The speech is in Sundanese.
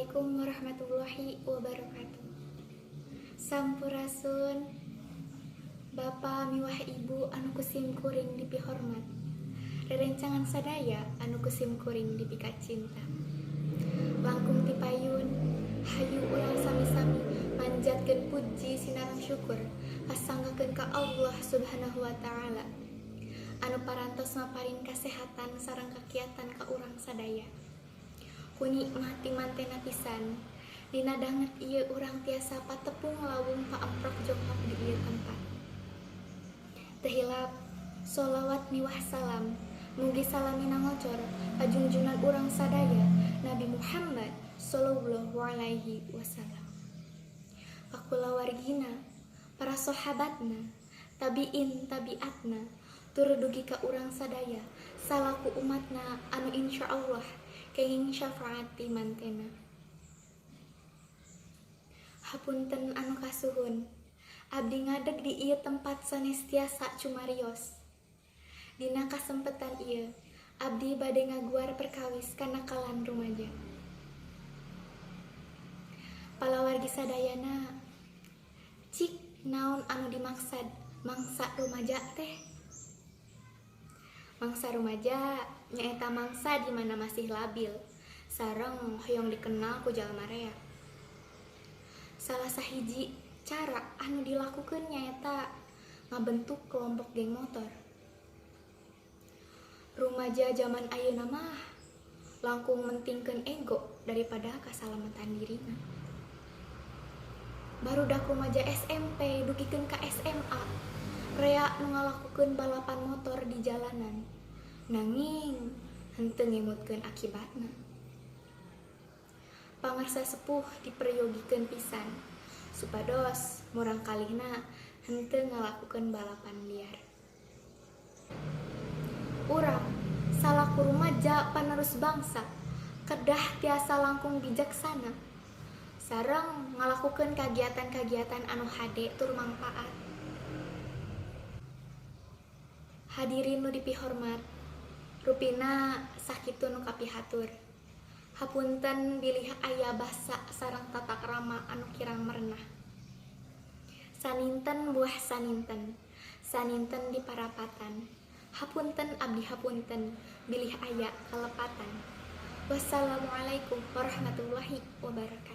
Assalamualaikum warahmatullahi wabarakatuh. Sampurasun, Bapak miwah Ibu anu ku sim kuring dipihormat. Rerencangan sadaya anu ku sim kuring dipikacinta. Langkung ti payun, hayu urang sami-sami manjatkeun puji sinareng syukur kasanggakeun ka Allah Subhanahu wa Ta'ala anu parantos maparin kasehatan sareng kakiatan ka urang sadaya. Ku nikmat ti mantena pisan, dina danget ieu urang tiasa patepung lawung paemprok jonghok di ieu tempat. Teu hilap, sholawat miwah salam mugi salamina ngocor ka junjungan urang sadaya, Nabi Muhammad sallallahu alaihi wasallam, ka kulawargina, para sahabatna, tabiin tabiatna, tur dugi ka urang sadaya salaku umatna anu insya Allah kenging syafaat ti mantena. Hapunten anu kasuhun, abdi ngadeg di ieu tempat sanes tiasa cumarios. Dina kasempetan ieu, abdi bade ngaguar perkawis kanakalan rumaja. Palawargi sadayana, cik naon anu dimaksad mangsa rumaja teh? Mangsa rumaja nyaeta mangsa di mana masih labil sareng hoyong dikenal ku jalma rea. Salah sahiji cara anu dilakukeun nyaeta ngabentuk kelompok geng motor. Rumaja zaman ayeuna mah langkung mentingkeun ego daripada kasalamatan dirina. Barudak rumaja SMP dugikeun ka SMA rea nu ngalakukeun balapan motor di jalanan, nanging henteu ngemutkeun akibatna. Pangarsa sepuh diperyogikeun pisan supados murangkalihna henteu ngalakukeun balapan liar. Urang salaku rumaja panerus bangsa kedah tiasa langkung bijaksana sareng ngalakukeun kagiatan-kagiatan anu hade tur mangpaat. Hadirin nu dipihormat, rupina sakitu nu kapihatur. Hapunten bilih aya basa sareng tata krama anu kirang merenah. Saninten buah saninten, saninten di parapatan. Hapunten abdi hapunten bilih aya kalepatan. Wassalamualaikum warahmatullahi wabarakatuh.